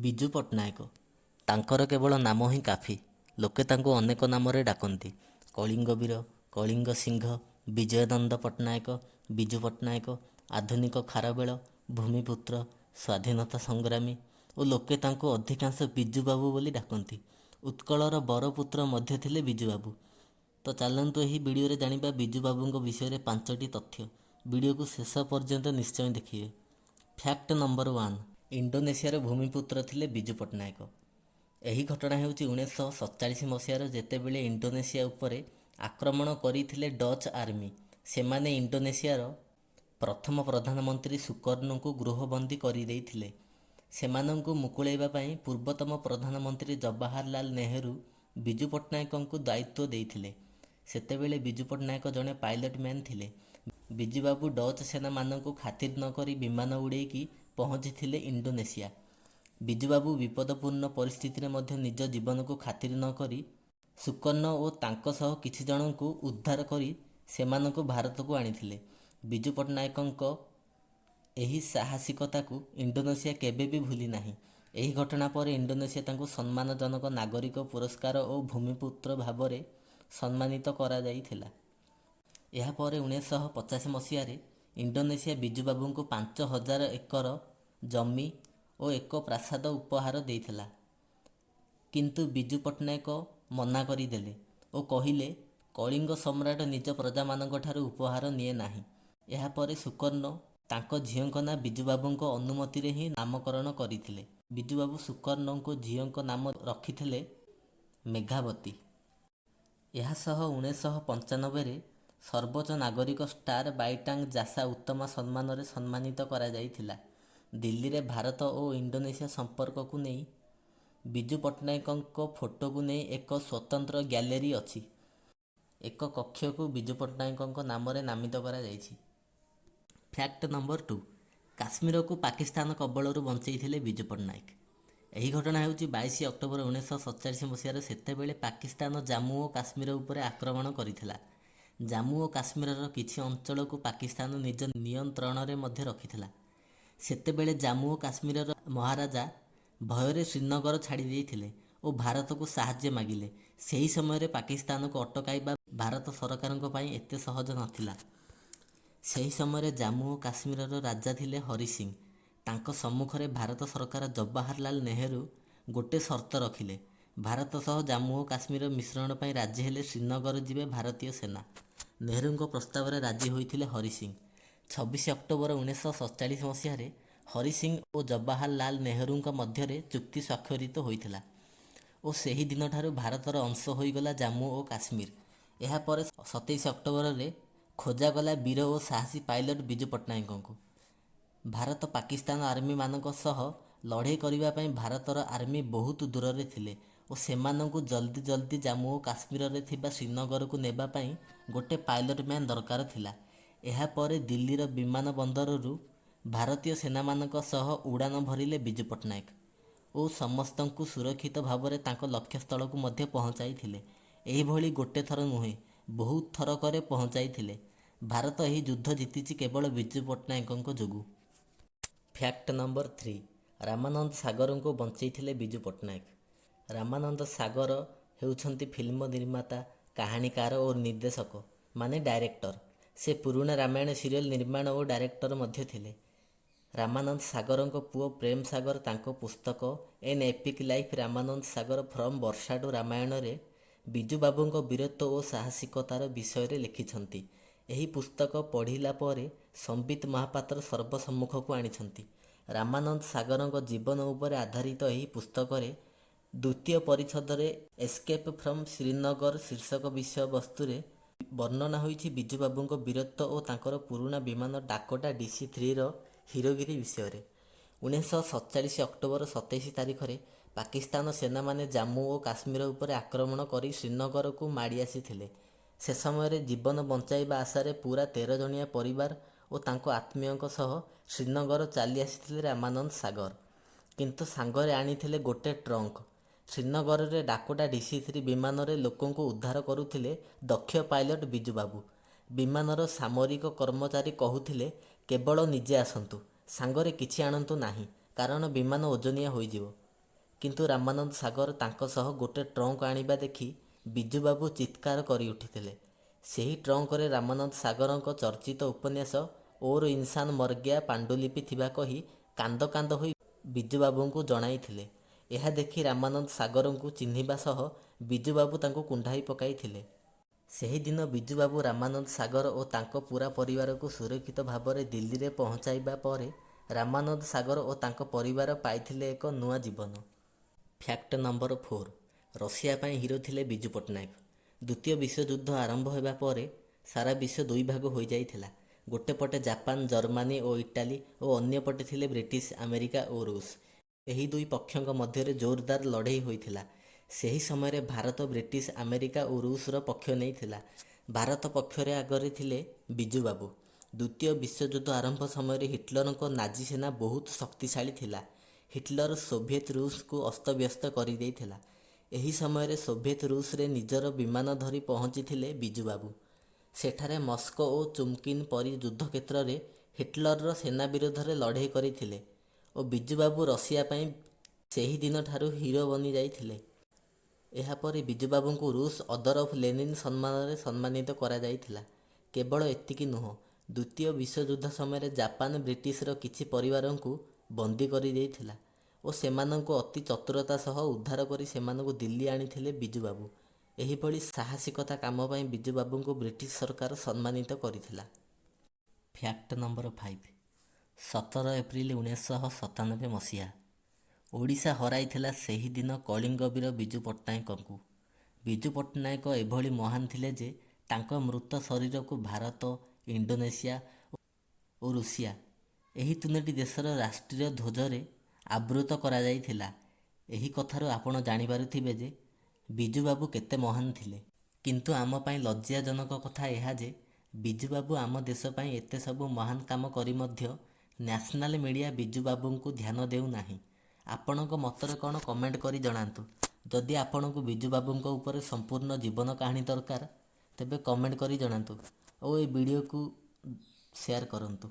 ବିଜୁ ପଟ୍ଟନାୟକ। ତାଙ୍କର କେବଳ ନାମ ହିଁ କାଫି। ଲୋକେ ତାଙ୍କୁ ଅନେକ ନାମରେ ଡାକନ୍ତି। କଳିଙ୍ଗ ବୀର, କଳିଙ୍ଗ ସିଂହ, ବିଜୟାନନ୍ଦ ପଟ୍ଟନାୟକ, ବିଜୁ ପଟ୍ଟନାୟକ, ଆଧୁନିକ ଖାରବେଳ, ଭୂମିପୁତ୍ର, ସ୍ୱାଧୀନତା ସଂଗ୍ରାମୀ ଓ ଲୋକେ ତାଙ୍କୁ ଅଧିକାଂଶ ବିଜୁବାବୁ ବୋଲି ଡାକନ୍ତି। ଉତ୍କଳର ବରପୁତ୍ର ମଧ୍ୟ ଥିଲେ ବିଜୁବାବୁ। ତ ଚାଲନ୍ତୁ ଏହି ଭିଡ଼ିଓରେ ଜାଣିବା ବିଜୁବାବୁଙ୍କ ବିଷୟରେ 5ଟି ତଥ୍ୟ। ଭିଡ଼ିଓକୁ ଶେଷ ପର୍ଯ୍ୟନ୍ତ ନିଶ୍ଚୟ ଦେଖିବେ। ଫ୍ୟାକ୍ଟ ନମ୍ବର 1, ଇଣ୍ଡୋନେସିଆର ଭୂମିପୁତ୍ର ଥିଲେ ବିଜୁ ପଟ୍ଟନାୟକ। ଏହି ଘଟଣା ହେଉଛି 1947 ମସିହାର, ଯେତେବେଳେ ଇଣ୍ଡୋନେସିଆ ଉପରେ ଆକ୍ରମଣ କରିଥିଲେ ଡଚ୍ ଆର୍ମି। ସେମାନେ ଇଣ୍ଡୋନେସିଆର ପ୍ରଥମ ପ୍ରଧାନମନ୍ତ୍ରୀ ସୁକର୍ଣ୍ଣୋଙ୍କୁ ଗୃହବନ୍ଦୀ କରିଦେଇଥିଲେ। ସେମାନଙ୍କୁ ମୁକୁଳାଇବା ପାଇଁ ପୂର୍ବତନ ପ୍ରଧାନମନ୍ତ୍ରୀ ଜବାହରଲାଲ ନେହେରୁ ବିଜୁ ପଟ୍ଟନାୟକଙ୍କୁ ଦାୟିତ୍ୱ ଦେଇଥିଲେ। ସେତେବେଳେ ବିଜୁ ପଟ୍ଟନାୟକ ଜଣେ ପାଇଲଟ୍ ମ୍ୟାନ୍ ଥିଲେ। ବିଜୁବାବୁ ଡଚ୍ ସେନାମାନଙ୍କୁ ଖାତିର ନ କରି ବିମାନ ଉଡ଼େଇକି ପହଞ୍ଚିଥିଲେ ଇଣ୍ଡୋନେସିଆ। ବିଜୁବାବୁ ବିପଦପୂର୍ଣ୍ଣ ପରିସ୍ଥିତିରେ ମଧ୍ୟ ନିଜ ଜୀବନକୁ ଖାତିର ନ କରି ସୁକର୍ଣ୍ଣୋ ଓ ତାଙ୍କ ସହ କିଛି ଜଣଙ୍କୁ ଉଦ୍ଧାର କରି ସେମାନଙ୍କୁ ଭାରତକୁ ଆଣିଥିଲେ। ବିଜୁ ପଟ୍ଟନାୟକଙ୍କ ଏହି ସାହସିକତାକୁ ଇଣ୍ଡୋନେସିଆ କେବେ ବି ଭୁଲି ନାହିଁ। ଏହି ଘଟଣା ପରେ ଇଣ୍ଡୋନେସିଆ ତାଙ୍କୁ ସମ୍ମାନଜନକ ନାଗରିକ ପୁରସ୍କାର ଓ ଭୂମିପୁତ୍ର ଭାବରେ ସମ୍ମାନିତ କରାଯାଇଥିଲା। ଏହାପରେ 1985 ମସିହାରେ ଇଣ୍ଡୋନେସିଆ ବିଜୁବାବୁଙ୍କୁ 5000 ଏକର ଜମି ଓ ଏକ ପ୍ରାସାଦ ଉପହାର ଦେଇଥିଲା। କିନ୍ତୁ ବିଜୁ ପଟ୍ଟନାୟକ ମନା କରିଦେଲେ ଓ କହିଲେ, କଳିଙ୍ଗ ସମ୍ରାଟ ନିଜ ପ୍ରଜାମାନଙ୍କଠାରୁ ଉପହାର ନିଏ ନାହିଁ। ଏହାପରେ ସୁକର୍ଣ୍ଣୋ ତାଙ୍କ ଝିଅଙ୍କ ନାଁ ବିଜୁବାବୁଙ୍କ ଅନୁମତିରେ ହିଁ ନାମକରଣ କରିଥିଲେ। ବିଜୁବାବୁ ସୁକର୍ଣ୍ଣୋଙ୍କ ଝିଅଙ୍କ ନାମ ରଖିଥିଲେ ମେଘାବତୀ। ଏହାସହ 1995ରେ ସର୍ବୋଚ୍ଚ ନାଗରିକ ଷ୍ଟାର ବାଇଟାଙ୍ଗ ଜାସା ଉତ୍ତମା ସମ୍ମାନରେ ସମ୍ମାନିତ କରାଯାଇଥିଲା। ଦିଲ୍ଲୀରେ ଭାରତ ଓ ଇଣ୍ଡୋନେସିଆ ସମ୍ପର୍କକୁ ନେଇ ବିଜୁ ପଟ୍ଟନାୟକଙ୍କ ଫଟୋକୁ ନେଇ ଏକ ସ୍ୱତନ୍ତ୍ର ଗ୍ୟାଲେରୀ ଅଛି। ଏକ କକ୍ଷକୁ ବିଜୁ ପଟ୍ଟନାୟକଙ୍କ ନାମରେ ନାମିତ କରାଯାଇଛି। ଫ୍ୟାକ୍ଟ ନମ୍ବର 2, କାଶ୍ମୀରକୁ ପାକିସ୍ତାନ କବଳରୁ ବଞ୍ଚେଇଥିଲେ ବିଜୁ ପଟ୍ଟନାୟକ। ଏହି ଘଟଣା ହେଉଛି 22 ଅକ୍ଟୋବର 1947 ମସିହାର। ସେତେବେଳେ ପାକିସ୍ତାନ ଜାମ୍ମୁ ଓ କାଶ୍ମୀର ଉପରେ ଆକ୍ରମଣ କରିଥିଲା। ଜାମ୍ମୁ ଓ କାଶ୍ମୀରର କିଛି ଅଞ୍ଚଳକୁ ପାକିସ୍ତାନ ନିଜ ନିୟନ୍ତ୍ରଣରେ ମଧ୍ୟ ରଖିଥିଲା। ସେତେବେଳେ ଜାମ୍ମୁ ଓ କାଶ୍ମୀରର ମହାରାଜା ଭୟରେ ଶ୍ରୀନଗର ଛାଡ଼ି ଦେଇଥିଲେ ଓ ଭାରତକୁ ସାହାଯ୍ୟ ମାଗିଲେ। ସେହି ସମୟରେ ପାକିସ୍ତାନକୁ ଅଟକାଇବା ଭାରତ ସରକାରଙ୍କ ପାଇଁ ଏତେ ସହଜ ନଥିଲା। ସେହି ସମୟରେ ଜାମ୍ମୁ ଓ କାଶ୍ମୀରର ରାଜା ଥିଲେ ହରି ସିଂ। ତାଙ୍କ ସମ୍ମୁଖରେ ଭାରତ ସରକାର ଜବାହରଲାଲ ନେହେରୁ ଗୋଟେ ସର୍ତ୍ତ ରଖିଲେ। ଭାରତ ସହ ଜାମ୍ମୁ ଓ କାଶ୍ମୀର ମିଶ୍ରଣ ପାଇଁ ରାଜି ହେଲେ ଶ୍ରୀନଗର ଯିବେ ଭାରତୀୟ ସେନା। ନେହେରୁଙ୍କ ପ୍ରସ୍ତାବରେ ରାଜି ହୋଇଥିଲେ ହରି ସିଂ। 26 ଅକ୍ଟୋବର 1947 ମସିହାରେ ହରି ସିଂ ଓ ଜବାହରଲାଲ ନେହେରୁଙ୍କ ମଧ୍ୟରେ ଚୁକ୍ତି ସ୍ୱାକ୍ଷରିତ ହୋଇଥିଲା ଓ ସେହି ଦିନଠାରୁ ଭାରତର ଅଂଶ ହୋଇଗଲା ଜାମ୍ମୁ ଓ କାଶ୍ମୀର। ଏହାପରେ 27 ଅକ୍ଟୋବରରେ ଖୋଜାଗଲା ବୀର ଓ ସାହସୀ ପାଇଲଟ ବିଜୁ ପଟ୍ଟନାୟକଙ୍କୁ। ଭାରତ ପାକିସ୍ତାନ ଆର୍ମିମାନଙ୍କ ସହ ଲଢ଼େଇ କରିବା ପାଇଁ ଭାରତର ଆର୍ମି ବହୁତ ଦୂରରେ ଥିଲେ ଓ ସେମାନଙ୍କୁ ଜଲ୍ଦି ଜଲ୍ଦି ଜାମ୍ମୁ ଓ କାଶ୍ମୀରରେ ଥିବା ଶ୍ରୀନଗରକୁ ନେବା ପାଇଁ ଗୋଟେ ପାଇଲଟ ମ୍ୟାନ୍ ଦରକାର ଥିଲା। ଏହାପରେ ଦିଲ୍ଲୀର ବିମାନ ବନ୍ଦରରୁ ଭାରତୀୟ ସେନାମାନଙ୍କ ସହ ଉଡ଼ାଣ ଭରିଲେ ବିଜୁ ପଟ୍ଟନାୟକ ଓ ସମସ୍ତଙ୍କୁ ସୁରକ୍ଷିତ ଭାବରେ ତାଙ୍କ ଲକ୍ଷ୍ୟସ୍ଥଳକୁ ମଧ୍ୟ ପହଞ୍ଚାଇଥିଲେ। ଏହିଭଳି ଗୋଟେ ଥର ନୁହେଁ, ବହୁତ ଥରକରେ ପହଞ୍ଚାଇଥିଲେ। ଭାରତ ଏହି ଯୁଦ୍ଧ ଜିତିଛି କେବଳ ବିଜୁ ପଟ୍ଟନାୟକଙ୍କ ଯୋଗୁଁ। ଫ୍ୟାକ୍ଟ ନମ୍ବର 3, ରାମାନନ୍ଦ ସାଗରଙ୍କୁ ବଞ୍ଚେଇଥିଲେ ବିଜୁ ପଟ୍ଟନାୟକ। ରାମାନନ୍ଦ ସାଗର ହେଉଛନ୍ତି ଫିଲ୍ମ ନିର୍ମାତା, କାହାଣୀକାର ଓ ନିର୍ଦ୍ଦେଶକ, ମାନେ ଡାଇରେକ୍ଟର। ସେ ପୁରୁଣା ରାମାୟଣ ସିରିଏଲ ନିର୍ମାଣ ଓ ଡାଇରେକ୍ଟର ମଧ୍ୟ ଥିଲେ। ରାମାନନ୍ଦ ସାଗରଙ୍କ ପୁଅ ପ୍ରେମ ସାଗର ତାଙ୍କ ପୁସ୍ତକ 'An Epic Life: Ramanand Sagar from Barsha to ରାମାୟଣ'ରେ ବିଜୁବାବୁଙ୍କ ବୀରତ୍ୱ ଓ ସାହସିକତାର ବିଷୟରେ ଲେଖିଛନ୍ତି। ଏହି ପୁସ୍ତକ ପଢ଼ିଲା ପରେ ସମ୍ବିତ ମହାପାତ୍ର ସର୍ବସମ୍ମୁଖକୁ ଆଣିଛନ୍ତି। ରାମାନନ୍ଦ ସାଗରଙ୍କ ଜୀବନ ଉପରେ ଆଧାରିତ ଏହି ପୁସ୍ତକରେ ଦ୍ୱିତୀୟ ପରିଚ୍ଛେଦରେ 'ଏସ୍କେପ୍ ଫ୍ରମ୍ ଶ୍ରୀନଗର' ଶୀର୍ଷକ ବିଷୟବସ୍ତୁରେ ବର୍ଣ୍ଣନା ହୋଇଛି ବିଜୁବାବୁଙ୍କ ବୀରତ୍ୱ ଓ ତାଙ୍କର ପୁରୁଣା ବିମାନ ଡାକୋଟା DC-3ର ହିରୋଗିରି ବିଷୟରେ। 1947 ଅକ୍ଟୋବର 27 ତାରିଖରେ ପାକିସ୍ତାନ ସେନାମାନେ ଜାମ୍ମୁ ଓ କାଶ୍ମୀର ଉପରେ ଆକ୍ରମଣ କରି ଶ୍ରୀନଗରକୁ ମାଡ଼ି ଆସିଥିଲେ। ସେ ସମୟରେ ଜୀବନ ବଞ୍ଚାଇବା ଆଶାରେ ପୂରା 13 ଜଣିଆ ପରିବାର ଓ ତାଙ୍କ ଆତ୍ମୀୟଙ୍କ ସହ ଶ୍ରୀନଗର ଚାଲି ଆସିଥିଲେ ରାମାନନ୍ଦ ସାଗର। କିନ୍ତୁ ସାଙ୍ଗରେ ଆଣିଥିଲେ ଗୋଟେ ଟ୍ରଙ୍କ। ଶ୍ରୀନଗରରେ ଡାକୋଟା DC-3 ବିମାନରେ ଲୋକଙ୍କୁ ଉଦ୍ଧାର କରୁଥିଲେ ଦକ୍ଷ ପାଇଲଟ ବିଜୁବାବୁ। ବିମାନର ସାମରିକ କର୍ମଚାରୀ କହୁଥିଲେ, କେବଳ ନିଜେ ଆସନ୍ତୁ, ସାଙ୍ଗରେ କିଛି ଆଣନ୍ତୁ ନାହିଁ, କାରଣ ବିମାନ ଓଜନିଆ ହୋଇଯିବ। କିନ୍ତୁ ରାମାନନ୍ଦ ସାଗର ତାଙ୍କ ସହ ଗୋଟେ ଟ୍ରଙ୍କ ଆଣିବା ଦେଖି ବିଜୁବାବୁ ଚିତ୍କାର କରିଉଠିଥିଲେ। ସେହି ଟ୍ରଙ୍କରେ ରାମାନନ୍ଦ ସାଗରଙ୍କ ଚର୍ଚ୍ଚିତ ଉପନ୍ୟାସ ଔର ଇନସାନ ମରଗୟା ପାଣ୍ଡୁଲିପି ଥିବା କହି କାନ୍ଦ କାନ୍ଦ ହୋଇ ବିଜୁବାବୁଙ୍କୁ ଜଣାଇଥିଲେ। ଏହା ଦେଖି ରାମାନନ୍ଦ ସାଗରଙ୍କୁ ଚିହ୍ନିବା ସହ ବିଜୁବାବୁ ତାଙ୍କୁ କୁଣ୍ଢାଇ ପକାଇଥିଲେ। ସେହିଦିନ ବିଜୁବାବୁ ରାମାନନ୍ଦ ସାଗର ଓ ତାଙ୍କ ପୂରା ପରିବାରକୁ ସୁରକ୍ଷିତ ଭାବରେ ଦିଲ୍ଲୀରେ ପହଞ୍ଚାଇବା ପରେ ରାମାନନ୍ଦ ସାଗର ଓ ତାଙ୍କ ପରିବାର ପାଇଥିଲେ ଏକ ନୂଆ ଜୀବନ। ଫ୍ୟାକ୍ଟ ନମ୍ବର 4, ରଷିଆ ପାଇଁ ହିରୋ ଥିଲେ ବିଜୁ ପଟ୍ଟନାୟକ। ଦ୍ୱିତୀୟ ବିଶ୍ୱଯୁଦ୍ଧ ଆରମ୍ଭ ହେବା ପରେ ସାରା ବିଶ୍ୱ ଦୁଇ ଭାଗ ହୋଇଯାଇଥିଲା। ଗୋଟେ ପଟେ ଜାପାନ, ଜର୍ମାନୀ ଓ ଇଟାଲୀ ଓ ଅନ୍ୟପଟେ ଥିଲେ ବ୍ରିଟିଶ, ଆମେରିକା ଓ ରୁଷ। ଏହି ଦୁଇ ପକ୍ଷଙ୍କ ମଧ୍ୟରେ ଜୋରଦାର ଲଢ଼େଇ ହୋଇଥିଲା। ସେହି ସମୟରେ ଭାରତ ବ୍ରିଟିଶ, ଆମେରିକା ଓ ରୁଷର ପକ୍ଷ ନେଇଥିଲା। ଭାରତ ପକ୍ଷରେ ଆଗରେ ଥିଲେ ବିଜୁବାବୁ। ଦ୍ୱିତୀୟ ବିଶ୍ୱଯୁଦ୍ଧ ଆରମ୍ଭ ସମୟରେ ହିଟଲରଙ୍କ ନାଜି ସେନା ବହୁତ ଶକ୍ତିଶାଳୀ ଥିଲା। ହିଟଲର ସୋଭିଏତ ରୁଷକୁ ଅସ୍ତବ୍ୟସ୍ତ କରିଦେଇଥିଲା। ଏହି ସମୟରେ ସୋଭିଏତ ରୁଷରେ ନିଜର ବିମାନ ଧରି ପହଞ୍ଚିଥିଲେ ବିଜୁବାବୁ। ସେଠାରେ ମସ୍କୋ ଓ ଚୁମକିନ ପରି ଯୁଦ୍ଧକ୍ଷେତ୍ରରେ ହିଟଲରର ସେନା ବିରୋଧରେ ଲଢ଼େଇ କରିଥିଲେ ଓ ବିଜୁବାବୁ ରଷିଆ ପାଇଁ ସେହିଦିନଠାରୁ ହିରୋ ବନିଯାଇଥିଲେ। ଏହାପରେ ବିଜୁବାବୁଙ୍କୁ ରୁଷ ଅର୍ଡର ଅଫ୍ ଲେନିନ ସମ୍ମାନରେ ସମ୍ମାନିତ କରାଯାଇଥିଲା। କେବଳ ଏତିକି ନୁହଁ, ଦ୍ୱିତୀୟ ବିଶ୍ୱଯୁଦ୍ଧ ସମୟରେ ଜାପାନ ବ୍ରିଟିଶର କିଛି ପରିବାରଙ୍କୁ ବନ୍ଦୀ କରିଦେଇଥିଲା ଓ ସେମାନଙ୍କୁ ଅତି ଚତୁରତା ସହ ଉଦ୍ଧାର କରି ସେମାନଙ୍କୁ ଦିଲ୍ଲୀ ଆଣିଥିଲେ ବିଜୁବାବୁ। ଏହିଭଳି ସାହସିକତା କାମ ପାଇଁ ବିଜୁବାବୁଙ୍କୁ ବ୍ରିଟିଶ ସରକାର ସମ୍ମାନିତ କରିଥିଲା। ଫ୍ୟାକ୍ଟ ନମ୍ବର 5, 17 ଏପ୍ରିଲ 1997 ମସିହା, ଓଡ଼ିଶା ହରାଇଥିଲା ସେହିଦିନ କଳିଙ୍ଗବୀର ବିଜୁ ପଟ୍ଟନାୟକଙ୍କୁ। ବିଜୁ ପଟ୍ଟନାୟକ ଏଭଳି ମହାନ ଥିଲେ ଯେ ତାଙ୍କ ମୃତ ଶରୀରକୁ ଭାରତ, ଇଣ୍ଡୋନେସିଆ ଓ ରୁଷିଆ ଏହି ତିନୋଟି ଦେଶର ରାଷ୍ଟ୍ରୀୟ ଧ୍ୱଜରେ ଆବୃତ କରାଯାଇଥିଲା। ଏହି କଥାରୁ ଆପଣ ଜାଣିପାରୁଥିବେ ଯେ ବିଜୁବାବୁ କେତେ ମହାନ ଥିଲେ। କିନ୍ତୁ ଆମ ପାଇଁ ଲଜ୍ଜାଜନକ କଥା ଏହା ଯେ ବିଜୁବାବୁ ଆମ ଦେଶ ପାଇଁ ଏତେ ସବୁ ମହାନ କାମ କରି ମଧ୍ୟ ନ୍ୟାସନାଲ ମିଡ଼ିଆ ବିଜୁବାବୁଙ୍କୁ ଧ୍ୟାନ ଦେଉନାହିଁ। ଆପଣଙ୍କ ମତରେ କ'ଣ କମେଣ୍ଟ କରି ଜଣାନ୍ତୁ। ଯଦି ଆପଣଙ୍କୁ ବିଜୁବାବୁଙ୍କ ଉପରେ ସମ୍ପୂର୍ଣ୍ଣ ଜୀବନ କାହାଣୀ ଦରକାର, ତେବେ କମେଣ୍ଟ କରି ଜଣାନ୍ତୁ ଓ ଏ ଭିଡ଼ିଓକୁ ସେୟାର କରନ୍ତୁ।